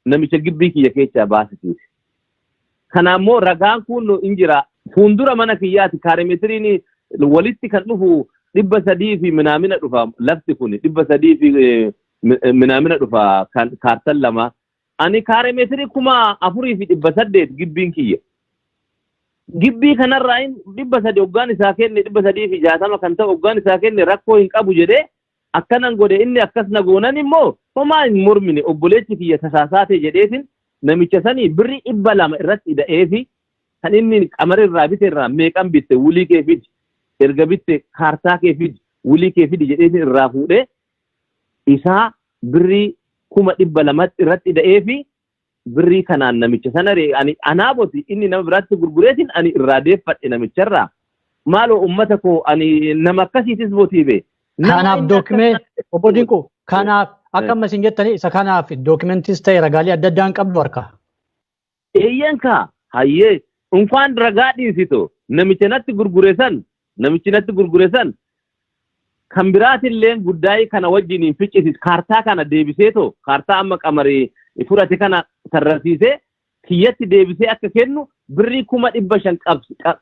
Namicha gibbii kiyya keessaa baasisiise. Kana immoo ragaan kun hin jira. Fuuldura mana kiyyaati kaaremetiriin walitti kan dhufu 300 fi minaamina dhufa, lafti kun 300 fi minaamina dhufa kan kaartan lama. Ani kaaremeetirii 4,800 gibbiin kiyya. Gibbii kanarraa 300 hoggaan isaa kenne, 360 kan ta'u hoggaan isaa kenne, rakkoo hin qabu jedhee akkanan godhe. Inni akkas na goonan immoo homaa hin mormine. Obboleessi kiyya tasaasaatee jedheetin namicha sanii birrii 200 irratti ida'eefi, kan inni Qamar irraa bite irraa meeqan bitte, wulii kee fidi, erga bitte kaartaa kee fidi, wulii kee fidi jedheetin irraa fuudhee isaa birrii 200,000 irratti ida'eefi. Birrii kanaan namicha sana ani anaaboti inni nama biraatti gurgureetiin ani irraa deeffadhe namicharraa. Maaloo ummata koo, ani nama akkasiitis botii bee. Kanaaf document, obbo Dinquu, kanaaf akka amma isin jettanii isa kanaaf documentis ta'e ragaalee adda addaan qabdu harka. Eeyyan kaa, hayyee, unfaan ragaa dhiisito, namicha natti gurgure san, namichi natti gurgure san kan biraatillee guddaayii kana wajjiniin ficcisis, kaartaa kana deebiseetoo kaartaa amma Qamarii fudhate kana sarrasiisee kiyyatti deebisee akka kennu birrii 500,000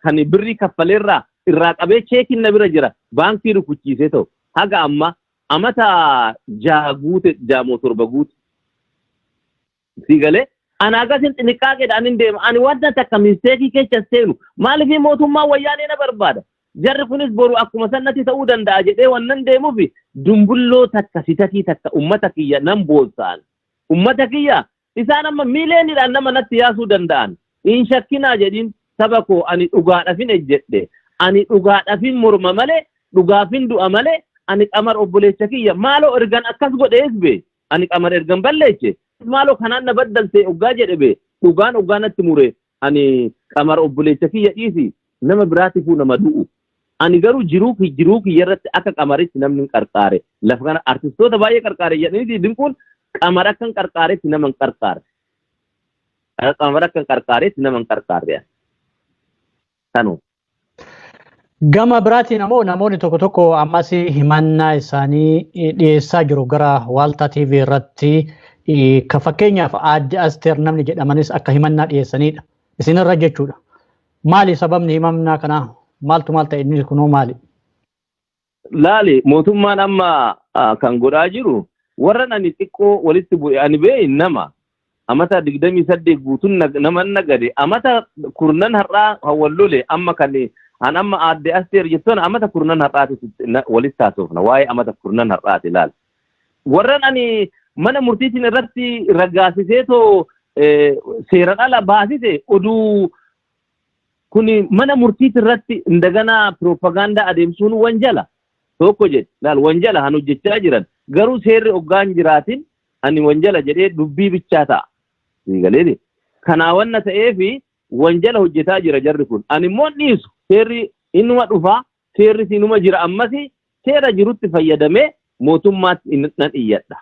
kan birrii kaffaleerraa irraa qabee cheekiin na bira jira, baankii rukuchiisee ta'u haga amma amata 6 guute, 6 moo 7 guute. Si galee, ana agasin xiniqqaaqeedhaan hin deema. Ani wanta takka mistake keessa seenu maaliif mootummaan Wayyaanee na barbaada. Jarri kunis boru akkuma sannatti ta'uu danda'a jedhee wannan deemuuf dumbulloo takka sitatii takka ummata kiyya nan boonsaan. Ummata kiyya isaan amma miileeniidhaan nama natti yaasuu danda'an. Hin shakkinaa jedhiin saba koo, ani dhugaadhafin ejjedhe. Ani dhugaadhafin morma malee, dhugaafin du'a malee, ani Qamar obboleessa kiyya maaloo ergan akkas godhees bee, ani Qamar ergan balleeche maaloo kanaan na baddalte oggaa jedhe bee, dhugaan oggaa natti mure, ani Qamar obboleessa kiyya dhiisi, nama biraatifuu nama du'u. Ani garuu jiruu kiyya irratti akka Qamaritti namni hin qarqaare. Lafa kana artistoota baay'ee qarqaare jedhanii, Dinquun Qamar akka hin qarqaaretti nama hin qarqaare. Qamar akka hin qarqaaretti nama hin qarqaarre. Kanuma. Gama biraatiin ammoo namoonni tokko tokko ammas himannaa isaanii dhiyeessaa jiru gara Waaltaa TV irratti. Ka fakkeenyaaf aadde Asteer namni jedhamanis akka himannaa dhiyeessanidha. Isinirra jechuudha. Maali sababni himannaa kanaa? Maaltu maal ta'e, inni kunoo maali? Laali, mootummaan amma kan godhaa jiru warra ani xiqqoo walitti bu'e, ani bee nama amata 28 guutuun nama nagade, amata kurnan har'aa hawwallole. Amma kan an amma aadde Asteer jettuun amata kurnan har'aati walitti taasofna, waa'ee amata kurnan har'aati laal. Warran ani mana murtiitiin irratti raggaasiseetoo seeran ala baasise, oduu kuni mana murtiiti irratti indaganaa piroopagaandaa adeemsuun wanjala tokko jedhe. Laal, wanjala han hojjechaa jiran garuu seerri oggaan jiraatin ani wanjala jedhee dubbii bichaa ta'a. Galeeti kanaa wanna ta'eefi wanjala hojjetaa jira jarri kun. Ani immoo dhiisu, seerri inuma dhufaa, seerri inuma jira, ammasi seera jirutti fayyadamee mootummaatti nan iyyadha.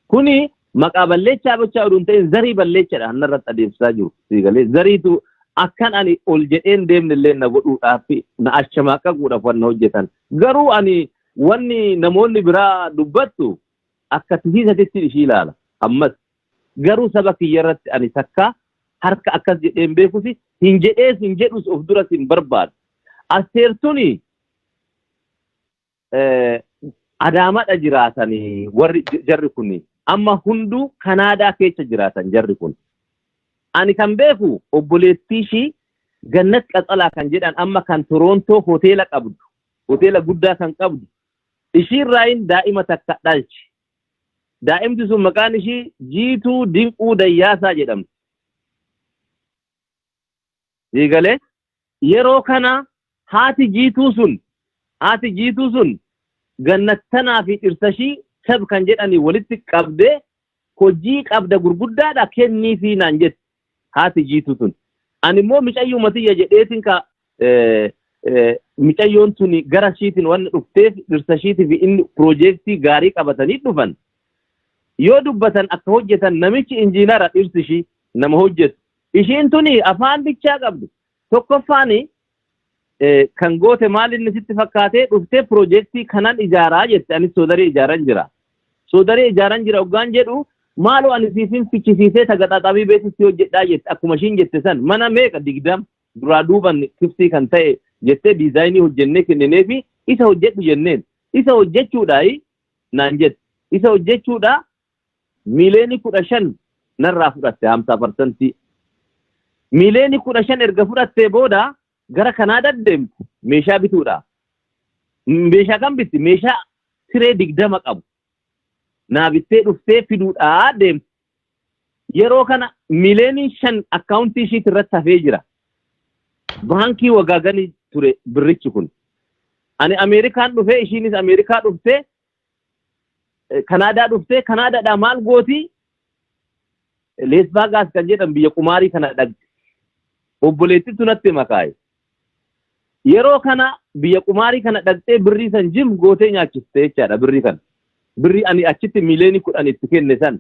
Kuni maqaa balleechaa gochaa oduu hin ta'in, zarii balleechadha hannarratti adeemsisaa jiru. Galee, zariitu akkan ani ol jedheen deemne illee na godhuudhaaf, na ashamaaqaquudhaaf wanna hojjetan. Garuu ani wanni namoonni biraa dubbattu akka tisiisatitti ishii ilaala. Ammas garuu saba kiyya irratti ani takka harka akkas jedheen beekusi hin jedhees hin jedhus, of duras hin barbaadu. Asteertuni Adaamadha jiraatanii warri jarri kun amma hunduu Kanaadaa keessa jiraatan jarri kun. Ani kan beeku obboleettii ishii Gannat Qaxalaa kan jedhan, amma kan Toroontoo hoteela qabdu, hoteela guddaa kan qabdu, ishiirraayin daa'ima takka dhalche. Daa'imti sun maqaan ishii Jiituu Dinquu Dayyaasaa jedhamti. Siigalee, yeroo kana haati Jiituu sun Gannattanaa fi dhirsashii sab kan jedhanii walitti qabdee hojii qabda gurguddaadha kenniifii naan jette haati Jiituu sun. Ani immoo micayyuma tiyya jedheetiin ka micayyoon tuni gara ishiitiin wanni dhufteef dhirsa ishiitii fi inni piroojeektii gaarii qabatanii dhufan. Yoo dubbatan akka hojjetan, namichi injiinara, dhirsi ishii nama hojjetu. Ishiin tuni afaan bichaa qabdu. Tokkoffaan kan goote maal inni sitti fakkaatee dhuftee piroojeektii kanan ijaaraa jette, anis soodarii ijaaran jira. Soodarii ijaaran jira hoggaan jedhu Maaloo ani siifin fichisiisee tagaxaaxamii beeksisii hojjedhaa jette. Akkuma ishiin jette san mana meeqa 20 duraa duuban kiftii kan ta'e jettee diizaayinii hojjennee kennineefi isa hojjedhu jenneen. Isa hojjechuudhaayi naan jette. Isa hojjechuudhaa 15 miiliyoona narraa fudhatte 50%. 15 miiliyoona erga fudhattee booda gara Kanaadaa deemte meeshaa bituudha. Meeshaa kam bitti? Meeshaa siree 20 qabu. Naa bittee dhuftee fiduudhaa deemte. Yeroo kana 5 miiliyoona akkaawuntii ishiit irratti hafee jira. Baankii Wagaaganii ture birrichi kun. Ani Ameerikaan dhufee, ishiinis Ameerikaa dhuftee, Kanaadaa dhuftee, Kanaadaadhaa maal gooti? Las Vegas kan jedhan biyya qumaarii kana dhaqxe. Obboleettitu natti makaaye. Yeroo kana biyya qumaarii kana dhaqxee birrii san jim gootee nyaachiste jechaadha birrii kana. Birrii ani achitti 10 miiliyoona itti kenne san.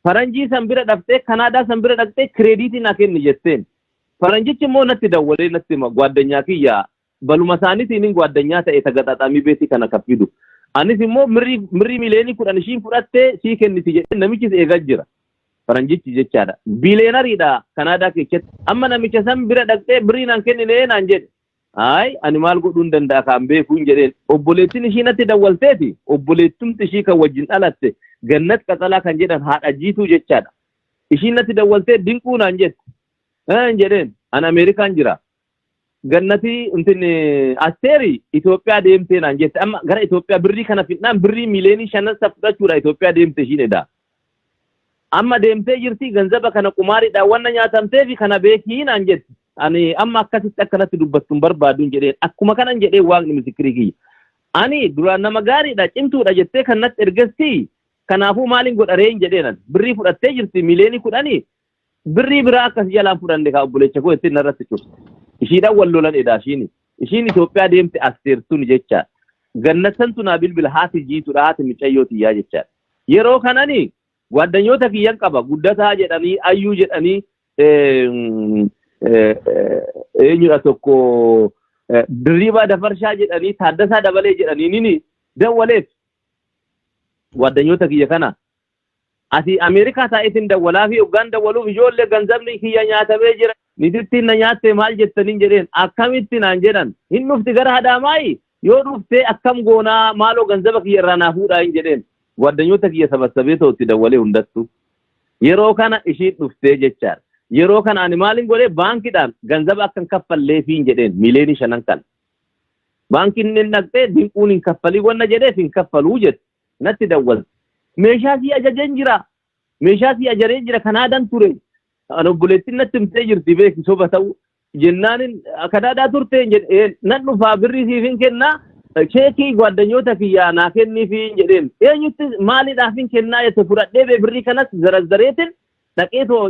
Faranjii san bira dhaqxee, Kanaadaa san bira dhaqxee kireediitii naa kenni jetteen. Faranjichi immoo natti dawwalee natti hima, gwaaddanyaa kiyya baluma isaaniitiin hin gwaaddanyaa ta'e tagaxaaxamii beetii kana kan fidu. Anis immoo mirrii 10 miiliyoona ishiin fudhattee sii kenniti jedhee namichis eegaa jira. Faranjichi jechaadha. Biileenariidha Kanaadaa keessatti. Amma namicha san bira dhaqxee birrii naan kenninee naan jedhe. Ayi, ani maal godhuu hin danda'a kan beekuu hin jedheen. Obboleettiin ishii natti dawwalteeti. Obboleettumti ishii kan wajjin dhalatte Gannat Qaxalaa kan jedhan haadha jiituu jechaadha. Ishiin natti dawwaltee Dinquu naan jette. Hin jedheen, ani Ameerikaan jira. Gannatii intin Asteeri Itoophiyaa deemtee naan jette. Amma gara Itoophiyaa birrii kana fidnaan birrii 5 miiliyoona fudhachuudha Itoophiyaa deemte ishiin edaa. Amma deemtee jirti, ganzaba kana qumaariidhaan wanna nyaatamteefi kana beekii naan jette. Ani amma akkasitti akkanatti dubbattu hin barbaaduun jedheen. Akkuma kanan jedhee, Waaqni misikirii kiyya. Ani duraan nama gaariidha, cimtuudha jettee kan natti ergessi, kanaafuu maaliin godha reen jedheen. Birrii fudhattee jirti 10 miiliyoona, birrii biraa akkas jalaan fudhanne kaa obboleessa koo ittiin narratti cufte. Ishiidhaan wal lolan edaa ishiini. Ishiin Itoophiyaa deemte Asteertuun jecha. Gannattantu naa bilbila, haati jiituudha, haati micayyoo tiyyaa jechaadha. Yeroo kanani gwaaddanyoota kiyyan qaba, Guddataa jedhanii, Ayyuu jedhanii, eenyudha tokko, Dirriibaa Dafarshaa jedhanii, Taaddasaa Dabalee jedhanii nini dawwaleef gwaaddanyoota kiyya kana. Ati Ameerikaa taa'eetiin dawwalaa fi hoggaan dawwaluuf, ijoollee, ganzabni kiyya nyaatamee jira. Nitittiin na nyaatte, maal jettaniin jedheen. Akkamitti naan jedhan. Hin dhufti gara Hadaamaayi, yoo dhuftee akkam goonaa? Maaloo ganzaba kiyya irraa naa fuudhaa hin jedheen. Gwaaddanyoota kiyya sabassabee ta'utti dawwalee hundattu. Yeroo kana ishiin dhuftee jechaadha. Yeroo kana ani maalin godhee? Baankiidhaan ganzaba akka hin kaffalleefiin jedheen 5 miiliyoona kana. Baankiin inni dhaqxee Dinquun hin kaffalii wanna jedheef hin kaffaluu jette. Natti dawwalte. Meeshaa sii ajajeen jira. Meeshaa sii ajaree jira, Kanaadaan ture. Ani obboleettiin natti himtee jirti, beeki soba ta'u. Jennaanin Kanaadaa turte jedheen, nan dhufaa, birrii siif hin kennaa, cheekii gwaaddanyoota kiyyaa naa kenniifi jedheen. Eenyutti maaliidhaaf hin kennaa jette? Fudhadhee bee birrii kanas zarazzareetiin dhaqeetoo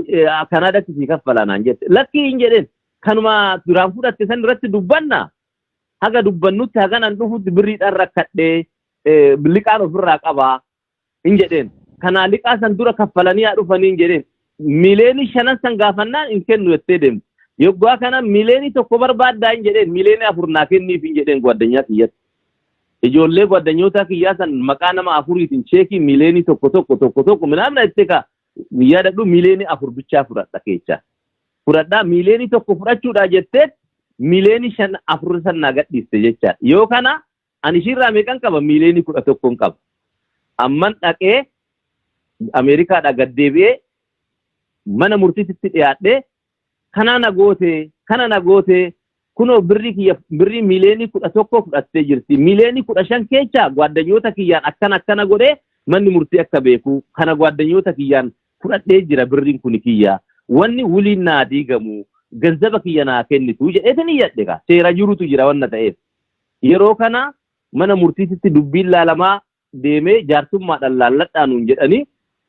Kanaadaatti sii kaffalaa naan jette. Lakkii hin jedheen. Kanuma duraan fudhatte san irratti dubbanna. Haga dubbannutti hagan an dhufutti birriidhaan rakkadhee liqaan ofirraa qabaa hin jedheen. Kanaa liqaa san dura kaffalanii haa dhufanii hin jedheen. 5 miiliyoona san gaafannaan hin kennu jettee deemte. Yoggaa kana 1 miiliyoona barbaaddaa hin jedheen, 4 miiliyoona naa kenniif hin jedheen gwaaddanyaa kiyyatti. Ijoollee gwaaddanyoota kiyyaa san maqaa nama afuriitiin cheekii 1 tokko tokko tokko minaamna jettee ka yaadadhu, 4 miiliyoona bichaa fudhadha keechaa. Fudhadhaa 1 miiliyoona fudhachuudha jettee 5 miiliyoona 4 san naa gadhiiste jechaadha. Yoo kana ani ishiirraa meeqan qaba? 11 miiliyoona qaba. Amman dhaqee Ameerikaadhaa gad deebi'ee mana murtiitti dhiyaadhee, kana na goote, kana na goote, kunoo birrii kiyya birrii 11 miiliyoona fudhattee jirti. 15 miiliyoona keessa gwaaddanyoota kiyyaan akkana akkana godhee manni murtii akka beeku kana gwaaddanyoota kiyyaan fudhadhee jira, birriin kun kiyya, wanni wuliin naa diigamu ganzaba kiyya naa kennitu jedheetin iyyadhe kaa, seera jirutu jira wanna ta'eef. Yeroo kana mana murtiititti dubbiin laalamaa deemee jaarsummaadhaan laalladhaa nuun jedhanii,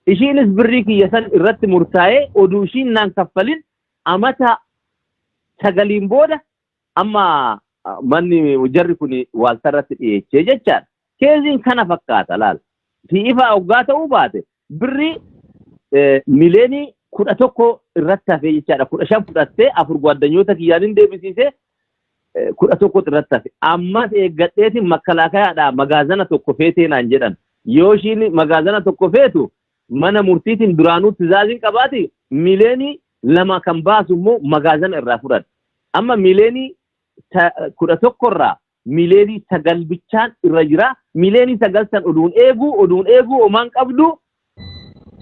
ishiinis birrii kiyya san irratti murtaa'ee oduu ishiin naan kaffalin amata 9n booda amma manni jarri kun waaltarratti dhiyeechee jechaadha. Keeziin kana fakkaata laal. Si ifaa hoggaa ta'uu baate birrii 11 miiliyoona irratti hafee jechaadha. 15 fudhattee 4 gwaaddanyoota kiyyaan hin deebisiisee, 11 irratti hafe. Ammas eeggadheetiin makkalaakayaadhaa magaazana tokko feetee naan jedhan. Yoo ishiin magaazana tokko feetu Mana murtiitiin duraanuu tizaaziin qabaati 2 miiliyoona kan baasu immoo magaazana irraa fudhadha. Amma 11 miiliyoona irraa 9 miiliyoona bichaan irra jira. 9 miiliyoona san oduun eeguu oduun eeguu omaan qabdu.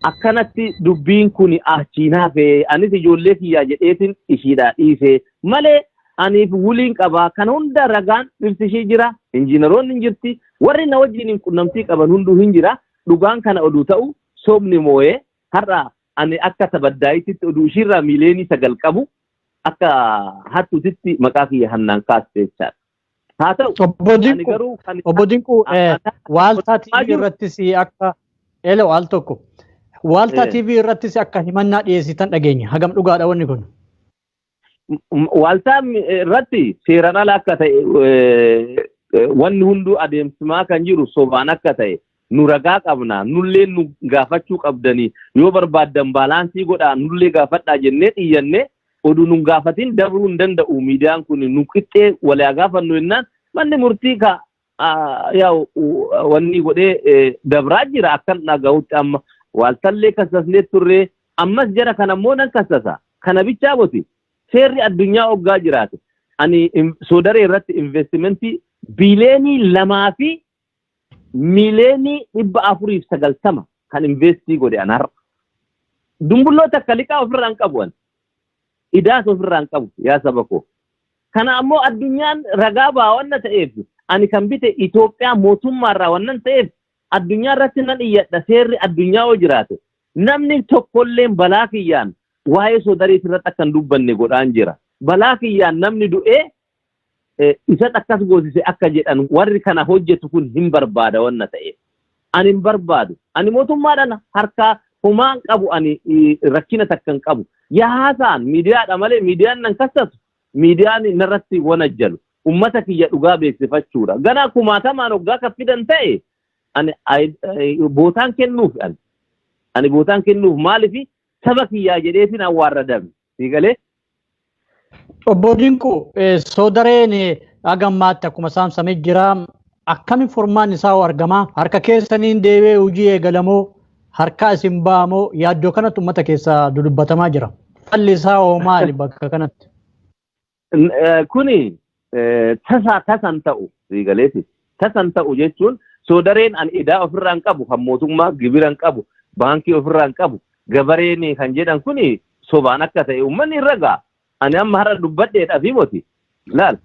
Akkanatti dubbiin kun achiin hafe. Anis ijoollee kiyyaa jedheetin ishiidhaa dhiise malee aniif wuliin qabaa. Kana hunda ragaan dhirsi ishii jira, injiinaroonni hin jirti, warri na wajjin qunnamtii qaban hunduu hin jira. Dhugaan kana oduu ta'u sobni moo'ee har'a ani akka tabaddaayitti oduu ishiirraa 9 miiliyoona qabu akka hattuutitti maqaa kiyya hannaan kaaste jechaadha. Haa ta'u. Obbo Dinquu, Obbo Dinquu, Waaltaa TV irrattis akka elo al tokko Waaltaa TV irrattis akka himannaa dhiyeessitan dhageenya. Hagam dhugaadha wanni kun? Waaltaa irratti seeraan ala akka ta'e, wanni hunduu adeemsimaa kan jiru sobaan akka ta'e nu ragaa qabna. Nullee nu gaafachuu qabdanii, yoo barbaaddan balance godhaa, nullee gaafadhaa jennee xiyyannee oduu nu gaafatin dabruu hin danda'u. Miidiyaan kun nu qixxee walii gaafannu jennaan manni murtii ka yaa'u wanni godhee dabraa jira akkan dhaga'utti. Amma waaltallee kassasnee turree, ammas jara kana immoo nan kassasa. Kana bichaa boti, seerri addunyaa hoggaa jiraate ani Soodaree irratti investimentii 2,490,000,000 kan invest godhe an har'a. Dumbulloo takka liqaa ofirraa hin qabu ani. Idaas ofirraa hin qabu, yaa saba koo. Kana ammoo addunyaan ragaa baa wanna ta'eef, ani kan bite Itoophiyaa mootummaarraa wannan ta'eef, addunyaa irratti nan iyyadha. Seerri addunyaa yoo jiraate namni tokkolleen balaa kiyyaan waa'ee Soodarii irratti akka hin dubbanne godhaan jira. Balaa kiyyaan namni du'ee isa akkas goosise akka jedhan warri kana hojjetu kun hin barbaada wanna ta'eef. Ani hin barbaadu. Ani mootummaadhaan harkaa homaan qabu, ani rakkina takka hin qabu. Yaa haasa'an miidiyaadha malee miidiyaan nan kassatu, miidiyaan narratti wanajjalu. Ummata kiyya dhugaa beeksifachuudha. Ganaa kumaatamaan hoggaa kan fidan ta'e ani bootaan kennuuf ani. Ani bootaan kennuuf, maalifi saba kiyyaa jedheetiin awwaarradame. Siigalee? Obbo Dinquu, Soodareen haga ammaatti akkuma saamsamee jira. Akkamiin furmaan isaa argama? Harka keessaniin deebi'ee hojii eegalamoo, harka isin ba'amoo? Yaaddoo kanatti uummata keessaa dudubbatamaa jira. Falli isaa hoo maali bakka kanatti? Kuni tasaa tasan ta'u, siigaleeti. Tasan ta'u jechuun Soodareen ani idaa ofirraa hin qabu, kan mootummaa gibira hin qabu, baankii ofirraa hin qabu, gabareen kan jedhan kuni sobaan akka ta'e uummanni irra ga'a. Ani amma har'a dubbadheedha fi moti. Laal,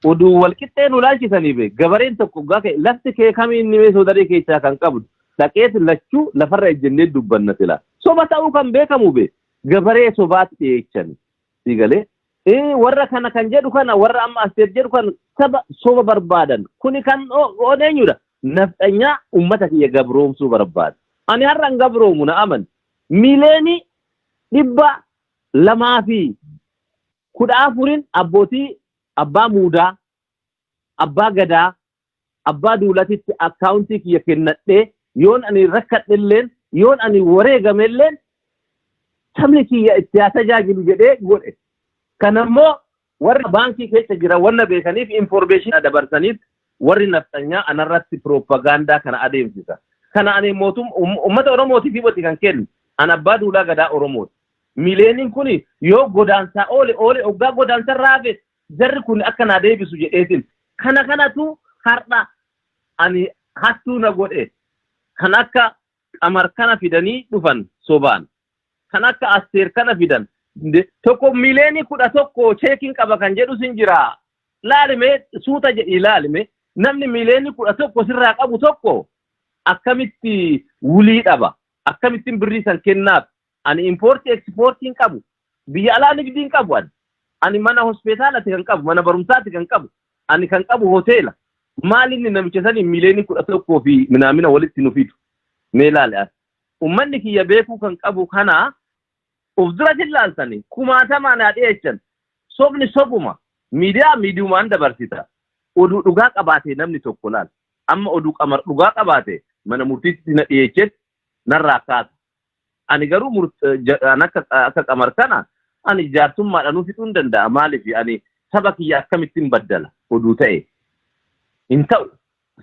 oduu wal qixxee nu laalchisanii bee gabareen tokko gaa ka'e, lafti kee kamiin ni Soodaree keessaa kan qabdu dhaqeet lachuu lafarra ejjennee dubbanna sila. Soba ta'uu kan beekamu bee gabaree sobaatti dhiyeechan. Siigalee. Warra kana kan jedhu kana, warra amma Asteer jedhu kan saba soba barbaadan kuni kan oon eenyudha? Nafxanyaa uummata kiyya gabroomsuu barbaada. Ani har'a hin gabroomu, na aman. 214,000,000 abbootii abbaa muudaa, abbaa gadaa, abbaa duulatitti akkaawuntii kiyya kennadhee, yoon ani rakkadhelleen, yoon ani wareegamelleen, sabni kiyya itti haa tajaajilu jedhee godhe. Kanammoo warri baankii keessa jiran wanna beekaniif information dabarsaniif warri nafxanyaa anarratti piroopagaandaa kana adeemsisa. Kana ani mootum uummata Oromootiif hibati kan kennu. An abbaa duulaa gadaa Oromooti. Miileeniin kun yoo godaansaa oole oole, oggaa godaansa raafe jarri kun akka naa deebisu jedheetin. Kana kanatu har'a ani hattuu na godhe. Kan akka Qamar kana fidanii dhufan sobaan. Kan akka Asteer kana fidan. Tokko 11 miiliyoona cheekiin qaba kan jedhus hin jira. Laalime, suuta jedhii laalime, namni 11 miiliyoona sirraa qabu tokko akkamitti wulii dhaba? Akkamittiin birrii san kennaaf? Ani import exportiin qabu. Biyya alaa nigdiin qabu ani. Ani mana hospitaalati kan qabu, mana barumsaati kan qabu. Ani kan qabu hoteela. Maal inni namicha sanii 11 miiliyoona fi minaamina walitti nu fidu? Mee ilaali as. Uummanni kiyya beekuu kan qabu kana of duratti ilaaltanii kumaatamaan haa dhiyeechan. Sobni sobuma. Miidiyaa miidiyumaan dabarsita. Oduu dhugaa qabaate namni tokko laal. Amma oduu Qamar dhugaa qabaate mana murtiitti na dhiyeechetti narraa kaasa. Ani garuu akka Qamar kana ani jaarsummaadhaan fixuu hin danda'a. Maaliif ani saba kiyya akkamittiin baddala oduu ta'e? Hin ta'u.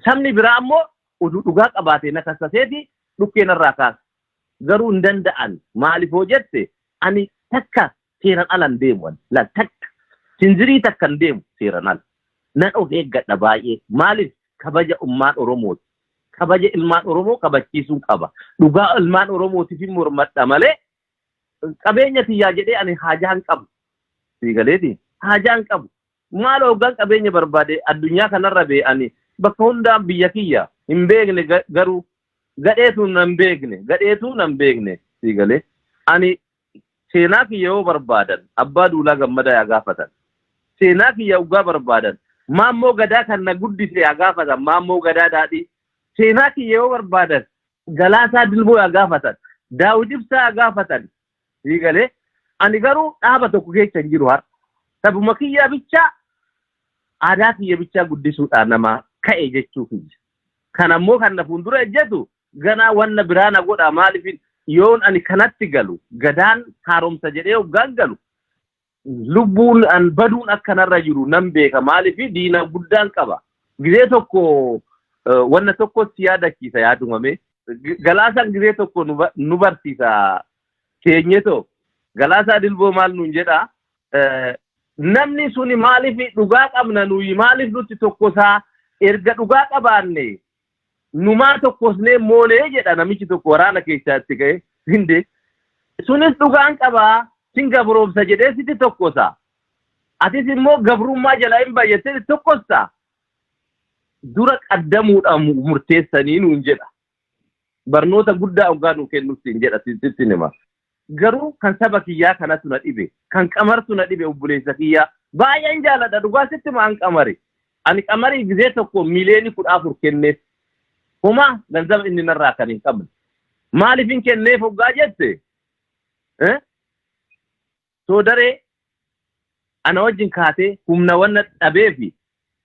Sabni biraa ammoo oduu dhugaa qabaate na kassaseeti dhukkee narraa kaasa. Garuu hin danda'an. Maaliif hoo jette, ani takka seeran ala hin deemu. Ani laal, takka sinzirii takka hin deemu seeran ala. Nan of eeggadha baay'ee. Maaliif? Kabaja ummaan Oromooti. Kabaja ilmaan Oromoo kabachiisuun qaba. Dhugaa ilmaan Oromootiif hin mormadha malee qabeenya tiyyaa jedhee ani haajaa hin qabu. Sii galeeti? Haajaa hin qabu. Maal hoggaan qabeenya barbaade addunyaa kanarra bee ani bakka hundaan biyya kiyya hin beekne, garuu gadheetu nan beekne, gadheetu nan beekne. Sii galee? Ani seenaa kiyya yoo barbaadan Abbaa Duulaa Gammadaa yaa gaafatan. Seenaa kiyya hoggaa barbaadan Maammoo Gadaa kan na guddise yaa gaafatan, Maammoo Gadaa Daadhii. Seenaa kiyya yoo barbaadan Galaasaa Dilboo yaa gaafatan. Daawit Ibsaa yaa gaafatan. Sii galee? Ani garuu dhaaba tokko keessa hin jiru har'a. Sabuma kiyyaa bichaa, aadaa kiyya bichaa guddisuudhaan nama ka'e jechuu kiyya. Kan ammoo kan na fuuldura ejjetu ganaa wanna biraa na godha. Maaliif? Yoon ani kanatti galu, Gadaan haaromsa jedhee hoggaan galu, lubbuun an baduun akkanarra jiru nan beeka. Maaliif? Diina guddaan qaba. Gizee tokko wanna tokko si yaadachiisa, yaadumame. Galaasaan gizee tokko nu barsiisa keenyetoo. Galaasaa Dilboo maal nuun jedha? Namni suni maaliif dhugaa qabna, nuyi maaliif nutti tokkosaa, erga dhugaa qabaanne numaa tokkosnee moonee jedha. Namichi tokko waraana keessaatti ka'e hinde sunis dhugaan qabaa, sin gabroomsa jedhee sitti tokkosa, atis immoo gabrummaa jala hin baay'attee tokkosta, dura qaddamuudhaan murteessanii nuun jedha. Barnoota guddaa hoggaa nuu kennutti hin jedha, sitti hima. Garuu kan saba kiyyaa kanatu na dhibe, kan Qamartu na dhibe. Obboleessa kiyyaa baay'een jaaladha, dhugaa sitti maan. Qamari, ani Qamarii gizee tokko 14 miliyoona kenneef. Homaa ganzaba inni narraa kan hin qabne. Maaliif hin kenneef hoggaa jette, soodaree ana wajjin kaatee humna wanna dhabee fi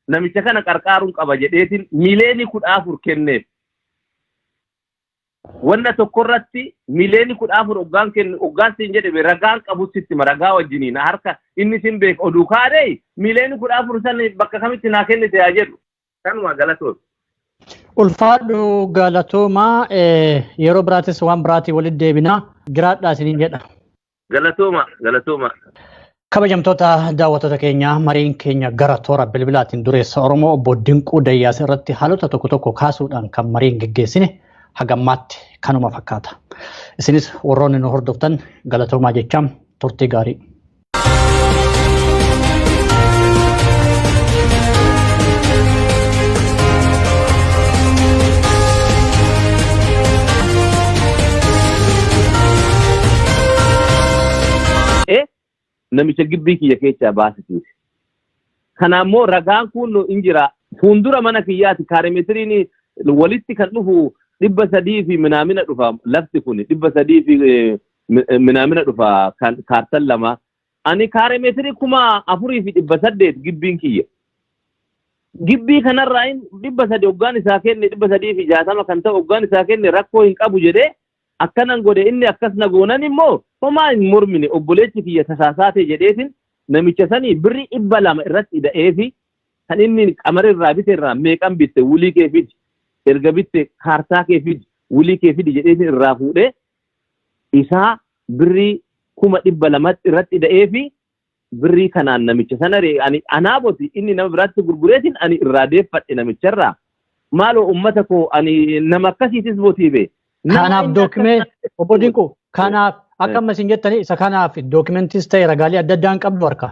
namicha kana qarqaaruun qaba jedheetiin 14 miliyoona kenneef. Wanna tokkorratti 14 miliyoona hoggaan kennu, hoggaan siin jedhame, ragaan qabu sitti hima, ragaa wajjiniin harka inni sin beek oduu kaadhee 14 miliyoona san bakka kamitti naa kennite yaa jedhu. Kanuma, galatoon. Ulfaadhu, galatoomaa. Yeroo biraatis waan biraatii walitti deebinaa, jiraadhaa isiniin jedha. Galatooma, galatooma. Kabajamtoota daawwattoota keenya, mariin keenya gara toora bilbilaatiin dureessa Oromoo obbo Dinquu Dayyaas irratti haalota tokko tokko kaasuudhaan kan mariin geggeessine hagammaatti kanuma fakkaata. Isinis warroonni nu hordoftan galatoomaa jechaa, turtii gaarii. Namicha gibbii kiyya keessaa baasisiise. Kana immoo ragaan kun hin jira. Fuuldura mana kiyyaati kaaremetiriin walitti kan dhufu 300 fi minaamina dhufa. Lafti kun 300 fi minaamina dhufa kan kaartan lama. Ani kaaremeetirii 4,800 gibbiin kiyya. Gibbii kanarraa 300 hoggaan isaa kenne, 360 kan ta'u hoggaan isaa kenne, rakkoo hin qabu jedhee akkanan godhe. Inni akkas na goonan immoo homaa hin mormine. Obboleechi kiyya tasaasaatee jedheetin namicha sanii birrii 200 irratti ida'eefi, kan inni Qamari irraa bite irraa meeqan bitte, wulii kee fidi, erga bitte kaartaa kee fidi, wulii kee fidi jedheetin irraa fuudhee isaa birrii 200,000 irratti ida'eefi. Birrii kanaan namicha sana ani anaaboti inni nama biraatti gurgureetiin ani irraa deeffadhe namicharraa. Maaloo ummata koo, ani nama akkasiitis botiibe. Kanaaf document, obbo Dinquu, kanaaf akka amma isin jettanii isa kanaaf documentis ta'e ragaalee adda addaan qabdu harka.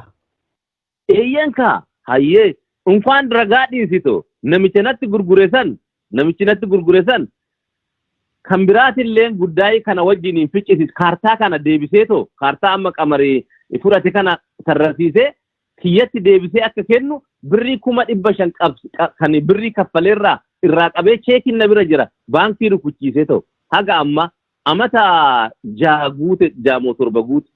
Eeyyan kaa, hayyee, unkaan ragaa dhiisito, namicha natti gurgure san, namichi natti gurgure san kan biraatillee guddaayii kana wajjiniin ficcisis kaartaa kana deebiseetoo, kaartaa amma Qamarii fudhate kana sarrasiisee kiyyatti deebisee akka kennu birrii 500,000 kan birrii kaffaleerraa irraa qabee cheekiin na bira jira, baankii rukuchiisee ta'u haga amma amata 6 guute, 6 moo 7 guute.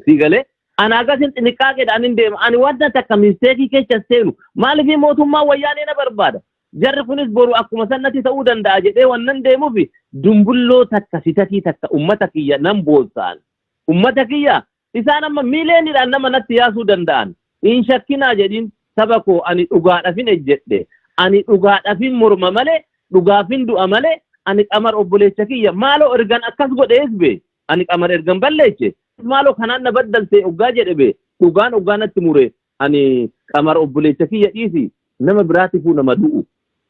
Si galee? Ana agasin xiniqqaaqeedhaan hin deema. Ani wanta takka mistake keessa seenu. Maaliif? Mootummaan Wayyaanee na barbaada. Jarri kunis boru akkuma sannatti ta'uu danda'a jedhee wannan deemuuf dumbulloo takka sitatii takka ummata kiyya nan boonsaan. Ummata kiyya isaan amma miileeniidhaan nama natti yaasuu danda'an. Hin shakkinaa jedhiin saba koo, ani dhugaadhaafin ejjedhe. Ani dhugaadhaafin morma malee, dhugaafin du'a malee. Ani Qamar obboleessa kiyya maaloo ergan akkas godhees be, ani Qamar ergan balleeche maaloo kanaan na baddalte oggaa jedhe be, dhugaan oggaa natti mure, ani Qamar obboleessa kiyya dhiisi, nama biraatifuu nama du'u.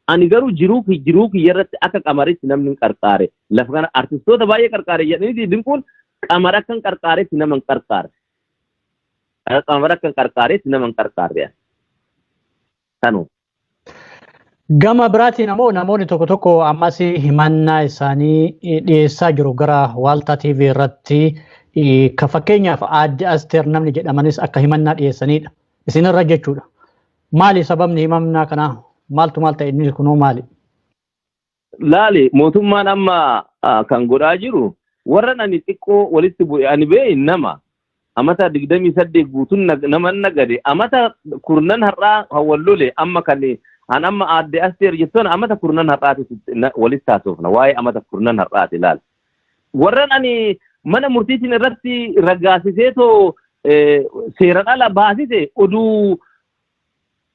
Ani garuu jiruu kiyya irratti akka Qamaritti namni hin qarqaare. Lafa kana artistoota baay'ee qarqaare jedhaniiti Dinquun, Qamar akka hin qarqaaretti nama hin qarqaarre. Qamar akka hin qarqaaretti nama hin qarqaarre. Kanuma. Gama biraatiin ammoo namoonni tokko tokko ammas himannaa isaanii dhiyeessaa jiru gara Waaltaa TV irratti, ka fakkeenyaaf Aadde Asteer namni jedhamanis akka himannaa dhiyeessanidha. Isinirra jechuudha. Maali sababni himannaa kanaa? Maaltu maal ta'e, inni kunoo maali? Laali, mootummaan amma kan godhaa jiru warra ani xiqqoo walitti bu'e, ani bee nama amata 28 guutuun nama nagade, amata 10 har'aa hawwallole. Amma kan an amma Aadde Asteer jettuun amata 10 har'aati walitti taasifna, waa'ee amata 10 har'aati. Laal, warran ani mana murtiitiin irratti raggaasisee too seeran ala baasise, oduu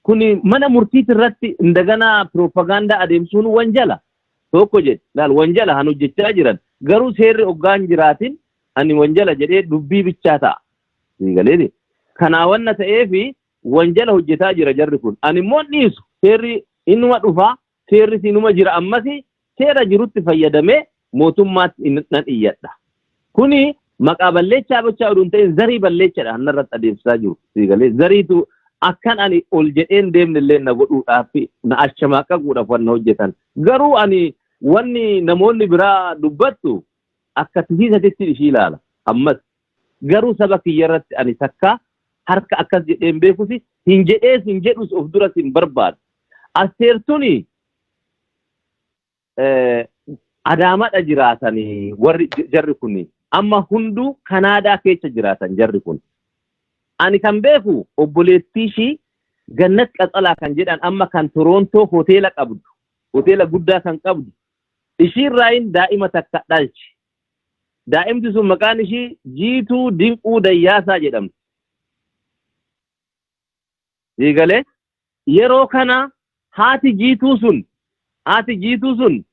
kuni mana murtiiti irratti indaganaa piroopagaandaa adeemsuun wanjala tokko jedhe. Laal, wanjala han hojjechaa jiran garuu seerri oggaan jiraatin ani wanjala jedhee dubbii bichaa ta'a. Galeeti kanaa wanna ta'eefi wanjala hojjetaa jira jarri kun. Ani immoo dhiisu, seerri inuma dhufa, seerri inuma jira. Ammasi seera jirutti fayyadamee mootummaatti nan iyyadha. Kuni maqaa balleechaa bichaa oduu hin ta'in, zarii balleechadha hannarratti adeemsisaa jiru. Galee zariitu akkan ani ol jedheen deemne illee na godhuudhaaf, na ashamaaqaquudhaaf wanna hojjetan. Garuu ani wanni namoonni biraa dubbattu akka tisiisatitti ishii ilaala. Ammas garuu saba kiyya irratti ani takka harka akkas jedheen beekusi hin jedhees hin jedhus, of duras hin barbaadu. Asteertuni Adaamadha jiraatanii, warri jarri kun amma hunduu Kanaadaa keessa jiraatan jarri kun. Ani kan beeku obboleettii ishii Gannat Qaxalaa kan jedhan, amma kan Toroontoo hoteela qabdu, hoteela guddaa kan qabdu, ishiirraayin daa'ima takka dhalche. Daa'imti sun maqaan ishii Jiituu Dinquu Dayyaasaa jedhamti. Siigalee yeroo kana haati Jiituu sun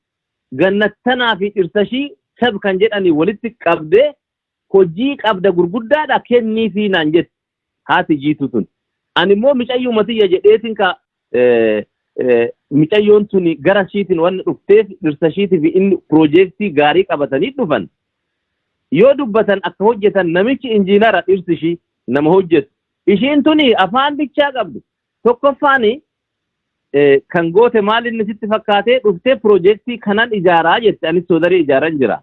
Gannattanaa fi dhirsashii sab kan jedhanii walitti qabdee, hojii qabda gurguddaadha kenniifii naan jette haati Jiituu sun. Ani immoo micayyuma tiyya jedheetiin ka micayyoon tuni gara ishiitiin wanni dhufteef, dhirsa ishiitii fi inni piroojeektii gaarii qabatanii dhufan. Yoo dubbatan akka hojjetan, namichi injiinara, dhirsi ishii nama hojjetu. Ishiin tuni afaan bichaa qabdu. Tokkoffaan kan goote maal inni sitti fakkaatee, dhuftee piroojeektii kanan ijaaraa jette. Anis soodarii ijaaran jira.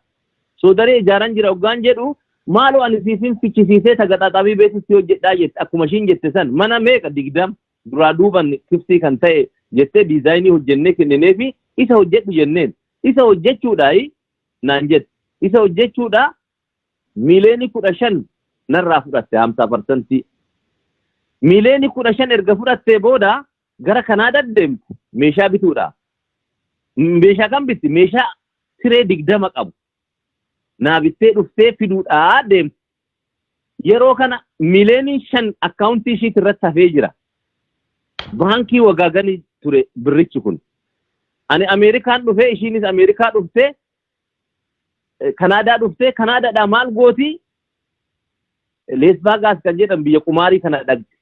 Soodarii ijaaran jira hoggaan jedhu, maaloo ani siifin fichisiisee tagaxaaxabii beeksisii hojjedhaa jette. Akkuma ishiin jette san mana meeqa, 20 duraa duuban kiftii kan ta'e jettee, diizaayinii hojjennee kennineefi, isa hojjedhu jenneen. Isa hojjechuudhaayi naan jette. Isa hojjechuudhaa 15 miiliyoonii narraa fudhatte, 50%. 15 miiliyoonii erga fudhattee booda gara Kanaadaa deemte meeshaa bituudha. Meeshaa kan bitti meeshaa siree 20 qabu. Naa bittee dhuftee fiduudhaa deemte. Yeroo kana 5 miiliyoonii akkaawuntii ishiit irratti hafee jira. Baankii Wagaaganii ture birrichi kun. Ani Ameerikaan dhufee, ishiinis Ameerikaa dhuftee, Kanaadaa dhuftee, Kanaadaadhaa maal gooti? Las Vegas kan jedhan biyya qumaarii kana dhaqxe.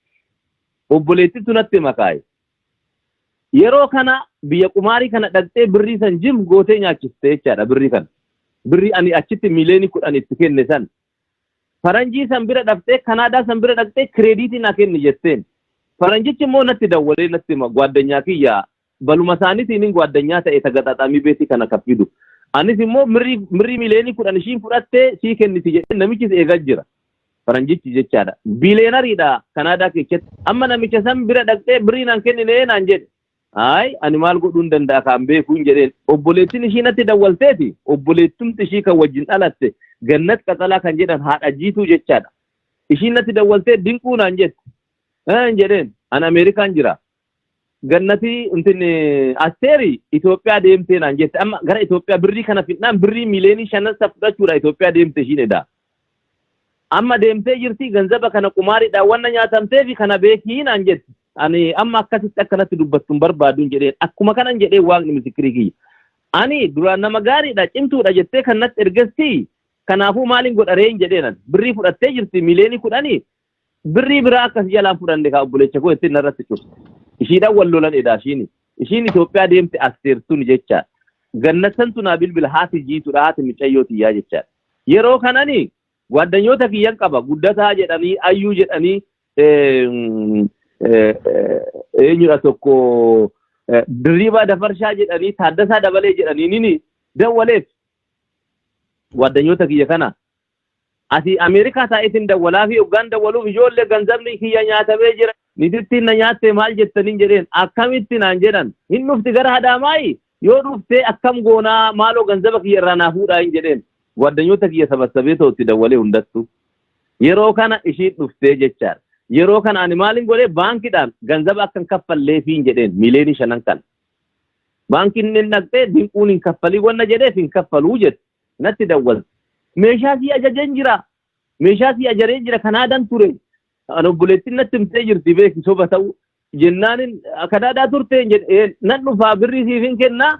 Obboleettittu natti makaaye. Yeroo kana biyya qumaarii kana dhaqxee birrii san jim gootee nyaachiste jechaadha birrii kana. Birrii ani achitti 10 miiliyoonii itti kenne san. Faranjii san bira dhaqxee, Kanaadaa san bira dhaqxee, kireediitii naa kenni jetteen. Faranjichi immoo natti dawwalee natti hima, gwaaddanyaa kiyya baluma isaaniitiin gwaaddanyaa ta'e tagaxaaxamii beetii kana kan fidu. Anis immoo mirrii 10 miiliyoonii ishiin fudhattee sii kenniti jedhee, namichis eegaa jira. Faranjichi jechaadha. Biileenariidha Kanaadaa keessatti. Amma namicha san bira dhaqxee birrii naan kenninee naan jedhe. Hayi, ani maal godhuu hin danda'a kan beekuu hin jedheen. Obboleettiin ishii natti dawwalteeti. Obboleettumti ishii kan wajjin dhalatte, Gannat Qaxalaa kan jedhan, haadha Jiituu jechaadha. Ishiin natti dawwaltee, "Dinquu," naan jette. Hin jedheen. Ani Ameerikaan jira. Gannatii intin Asteeri Itoophiyaa deemtee naan jette. Amma gara Itoophiyaa birrii kana fidnaan birrii 5 miiliyoonii fudhachuudha Itoophiyaa deemte ishiin edaa. Amma deemtee jirti, ganzaba kana qumaariidhaan wanna nyaatamteef kana beekii naan jette. Ani amma akkasitti akkanatti dubbattu hin barbaaduun jedheen. Akkuma kanan jedhee, Waaqni misikirii kiyya. Ani duraan nama gaariidha, cimtuudha jettee kan natti ergessi, kanaafuu maaliin godha reen jedheenan. Birrii fudhattee jirti miliyoonii 10, birrii biraa akkas jalaan fudhanne kaa obboleessa koo ittiin narratti cufte. Ishiidhaan wal lolan edha ishiin. Ishiin Itoophiyaa deemte Asteertun jecha. Gannattantu naa bilbila, haati jiituudha, haati micayyoo tiyyaa jechaadha. Yeroo kanani gwaaddanyoota kiyyan qaba, Guddataa jedhanii, Ayyuu jedhanii, eenyudha tokko, Dirriibaa Dafarshaa jedhanii, Taaddasaa Dabalee jedhanii nini dawwaleef gwaaddanyoota kiyya kana. Ati Ameerikaa taa'eetiin dawwalaa fi hoggaan dawwaluuf, ijoollee, ganzabni kiyya nyaatamee jira. Nitittiin na nyaatte, maal jettaniin jedheen. Akkamitti naan jedhan. Hin dhufti gara Hadaamaayi, yoo dhuftee akkam goonaa, maaloo ganzaba kiyya irraa naa fuudhaa hin jedheen. Gwaaddanyoota kiyya sabassabee ta'utti dawwalee hundattu. Yeroo kana ishiin dhuftee jechaadha. Yeroo kana ani maalin godhee, baankiidhaan ganzaba akkan kaffalleefiin jedheen miliyoonii 5 kana. Baankiin inni dhaqxee Dinquun hin kaffalii wanna jedheef hin kaffaluu jette. Natti dawwalte. Meeshaa sii ajajeen jira. Meeshaa sii ajaree jira, Kanaadan ture. Ani obboleettiin natti himtee jirti, beeki soba ta'u. Jennaanin Kanaadaa turte jedheen, nan dhufaa, birrii siif hin kennaa,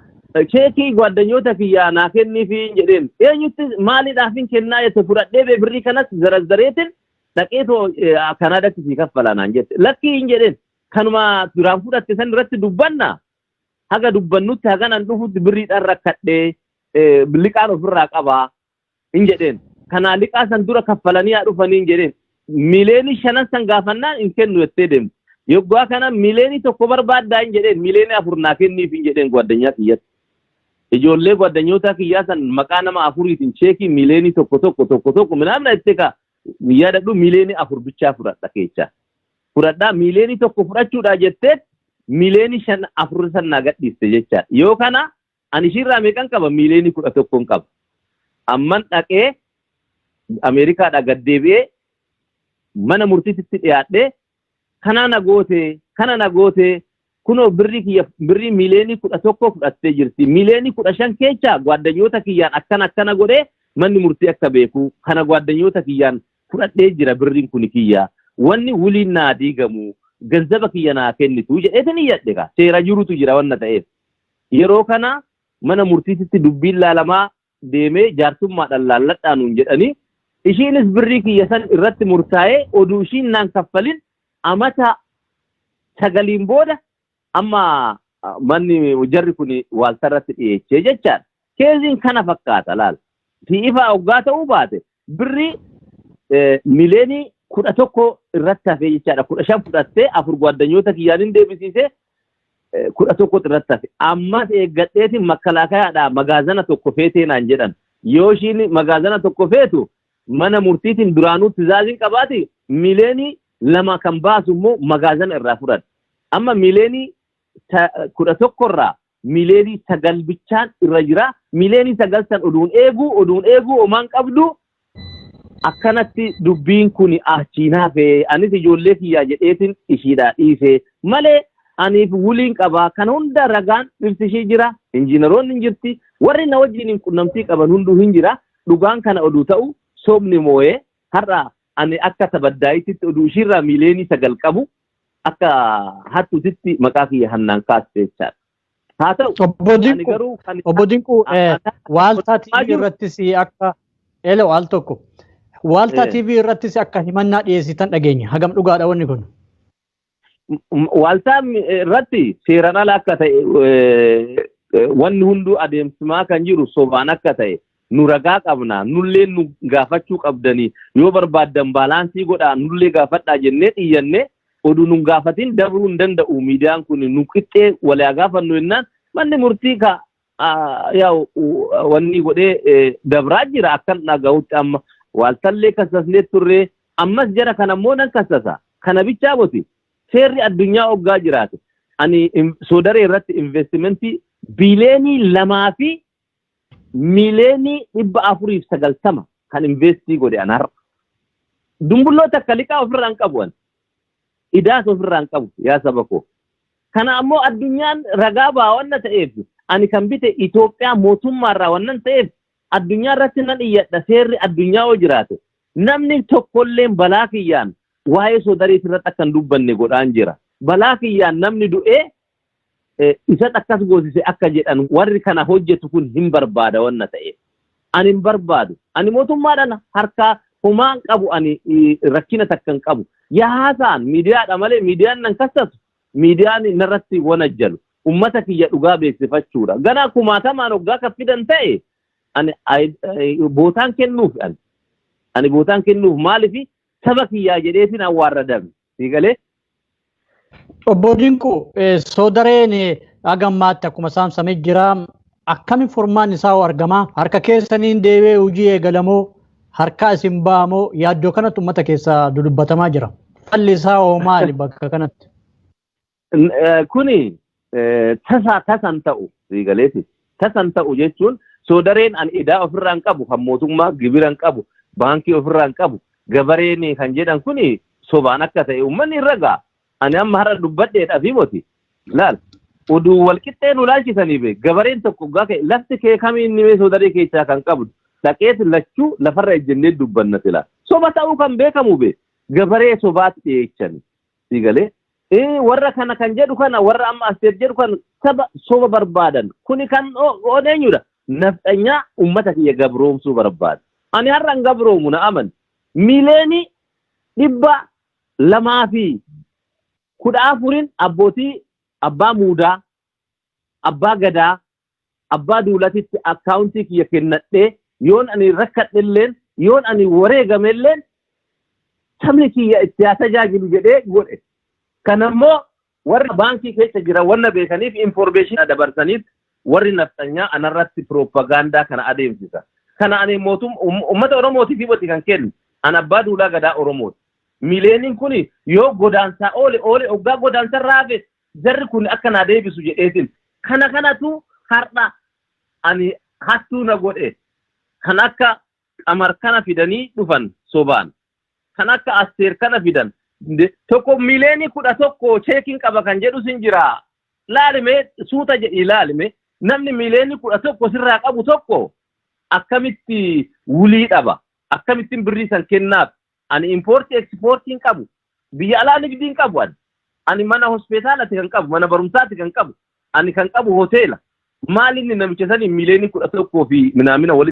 cheekii gwaaddanyoota kiyyaa naa kenniifi jedheen. Eenyutti maaliidhaaf hin kennaa jette, fudhadhee bee birrii kanas zarazzareetin dhaqeetoo Kanaadaatti sii kaffalaa naan jette. Lakkii hin jedheen. Kanuma duraan fudhatte san irratti dubbanna. Haga dubbannutti hagan an dhufutti birriidhaan rakkadhee liqaan ofirraa qabaa hin jedheen. Kanaa liqaa san dura kaffalanii haa dhufanii hin jedheen. Miliyoonii 5 san gaafannaan hin kennu jettee deemte. Yoggaa kana miliyoonii 1 barbaaddaa hin jedheen, miliyoonii 4 naa kenniif hin jedheen gwaaddanyaa kiyyatti. Ijoollee gwaaddanyoota kiyyaa san maqaa nama afuriitiin cheekii miliyoonii 1 tokko tokko tokko minaamna jettee ka yaadadhu, miliyoonii 4 bichaa fudhadha keechaa. Fudhadhaa miliyoonii 1 fudhachuudhaa jettee miliyoonii 5 afur san naa gadhiiste jechaadha. Yoo kana ani ishiirraa meeqan qaba? Miliyoonii 11n qaba. Amman dhaqee Ameerikaadhaa gad deebi'ee mana murtiitti dhiyaadhee, kana na goote, kana na goote, kunoo birrii kiyya, birrii miliyoonii 11 fudhattee jirti. Miliyoonii 15 keessa gwaaddanyoota kiyyaan akkana akkana godhee manni murtii akka beeku kana gwaaddanyoota kiyyaan fudhadhee jira, birriin kuni kiyya. Wanni wuliin naa diigamu ganzaba kiyya naa kennitu jedheetin iyyadhe ka seera jirutu jira wanna ta'eef. Yeroo kana mana murtiititti dubbiin laalamaa deemee jaarsummaadhaan laalladhaa nuun jedhanii, ishiinis birrii kiyya san irratti murtaa'ee oduu ishiin naan kaffalin amata 9n booda amma manni jarri kun waaltarratti dhiyeechee jechaadha. Keeziin kana fakkaata laal. Si'ifaa hoggaa ta'uu baate birrii miliyoonii 11 irratti hafee jechaadha. 15 fudhattee, afur gwaaddanyoota kiyyaan hin deebisiisee, 11 irratti hafe. Ammas eeggadheetiin makkalaakayaadhaa magaazana tokko feetee naan jedhan. Yoo ishiin magaazana tokko feetu mana murtiitiin duraanuu tizaaziin qabaati, miliyoonii 2 kan baasu immoo magaazana irraa fudhadha. Amma miliyoonii 11 irraa miliyoonii 9 bichaan irra jira. Miliyoonii 9 san oduun eeguu oduun eeguu homaan qabdu. Akkanatti dubbiin kun achiin hafe, anis ijoollee kiyyaa jedheetiin ishiidhaa dhiise malee aniif wuliin qabaa. Kana hunda ragaan dhirsi ishii jira, injiinaroonni hin jirti, warri na wajjin hin qunnamtii qaban hunduu hin jira. Dhugaan kana oduu ta'u sobni moo'ee har'a ani akka tabaddaayitti oduu ishiirraa miliyoonii 9 qabu akka hattuutitti maqaa kiyya hannaan kaaste jechaadha. Haa ta'u Obbo ani Dinquu, garuu kan Obbo Dinquu, Waaltaa TV jiru irrattis akka Elo al tokko Waaltaa TV irrattis akka himannaa dhiyeessitan dhageenya. Hagam dhugaadha wanni kun? Waaltaa irratti seeraan ala akka ta'e, wanni hunduu adeemsimaa kan jiru sobaan akka ta'e nu ragaa qabna, nullee nu gaafachuu qabdanii, yoo barbaaddan baalaansii godhaa, nullee gaafadhaa jennee xiyyanne. Oduu nun gaafatin dabruu hin danda'u, miidiyaan kun nu qixxee walii gaafannu jennaan manni murtii ka yaa'u wanni godhee dabraa jira akkan dhaga'utti. Amma waaltallee kassasnee turree, ammas jara kana immoo nan kassasa. Kana bichaa moti, seerri addunyaa hoggaa jiraate ani Soodaree irratti investimentii biiliyoonii 2 fi miliyoonii 490 kan investii godhe an har'a. Dumbulloo takka liqaa ofirraa hin qabu ani. Idaas ofirraa hin qabu yaa saba koo. Kana ammoo addunyaan ragaa ba'a wanna ta'eef, ani kan bite Itoophiyaa mootummaarraa wannan ta'eef addunyaa irratti nan iyyadha, seerri addunyaa yoo jiraate. Namni tokkolleen balaa kiyyaan waa'ee Soodareet irratti akka hin dubbanne godhaan jira. Balaa kiyyaan namni du'ee Isat akkas goosise akka jedhan warri kana hojjetu kun hin barbaada wanna ta'e. Ani hin barbaadu. Ani mootummaadhaan harkaa homaan qabu, ani rakkina takka hin qabu. Yaa haasa'an, miidiyaadha malee miidiyaan nan kassatu, miidiyaan narratti wanajjalu. Ummata kiyya dhugaa beeksifachuudha. Ganaa kumaatamaan hoggaa kan fidan ta'e ani bootaan kennuuf ani. Ani bootaan kennuuf, maalifi saba kiyyaa jedheetiin awwaarradame. Siigalee? Obbo Dinquu, soodareen haga ammaatti akkuma saamsamee jira. Akkamiin furmaan isaa hoo argama? Harka keessaniin deebi'ee hojii eegalamoo, harka isin ba'amoo, yaaddoo kanatti uummata keessaa dudubbatamaa jira. Falli isaa hoo maali bakka kanatti? Kuni tasaa tasan ta'u, siigaleeti. Tasan ta'u jechuun soodareen ani idaa ofirraa hin qabu, kan mootummaa gibira hin qabu, baankii ofirraa hin qabu, gabareen kan jedhan kuni sobaan akka ta'e uummanni irra ga'a. Ani amma har'a dubbadheedha fi moti. Laal, oduu wal qixxee nu laalchisanii be gabareen tokko hoggaa ka'e, lafti kee kamiin nimee soodaree keessaa kan qabdu dhaqeet lachuu lafarra ejjennee dubbanna sila. Soba ta'uu kan beekamu be gabaree sobaatti dhiyeechani. Siigalee? Warra kana kan jedhu kana, warra amma Asteer jedhu kan saba soba barbaadan kuni kan oon eenyudha? Nafxanyaa ummata kiyya gabroomsuu barbaada. Ani har'a hin gabroomu, na amani. 214,000,000 abbootii abbaa muudaa, abbaa gadaa, abbaa duulatitti akkaawuntii kiyya kennadhee, yoon ani rakkadhelleen, yoon ani wareegamelleen, sabni kiyya itti haa tajaajilu jedhee godhe. Kanammoo warri baankii keessa jiran wanna beekaniif information dabarsaniif warri nafxanyaa anarratti piroopagaandaa kana adeemsisa. Kana ani mootum uummata Oromootiif hibati kan kennu. An abbaa duulaa gadaa Oromooti. Miileeniin kun yoo godaansaa oole oole, hoggaa godaansa raafe, jarri kun akka naa deebisu jedheetin. Kana kanatu har'a ani hattuu na godhe. Kan akka Qamar kana fidanii dhufan sobaan. Kan akka Asteer kana fidan. Tokko 11 miliyoonii cheekiin qaba kan jedhus hin jira. Laalime, suuta jedhi laalime, namni 11 miliyoonii sirraa qabu tokko akkamitti wulii dhaba? Akkamittiin birrii san kennaaf? Ani impoortii ekspoortii hin qabu. Biyya alaa nigdii hin qabu ani. Ani mana hospitaalati kan qabu, mana barumsaati kan qabu. Ani kan qabu hoteela. Maal inni namicha sanii 11 miliyoonii fi minaamina walitti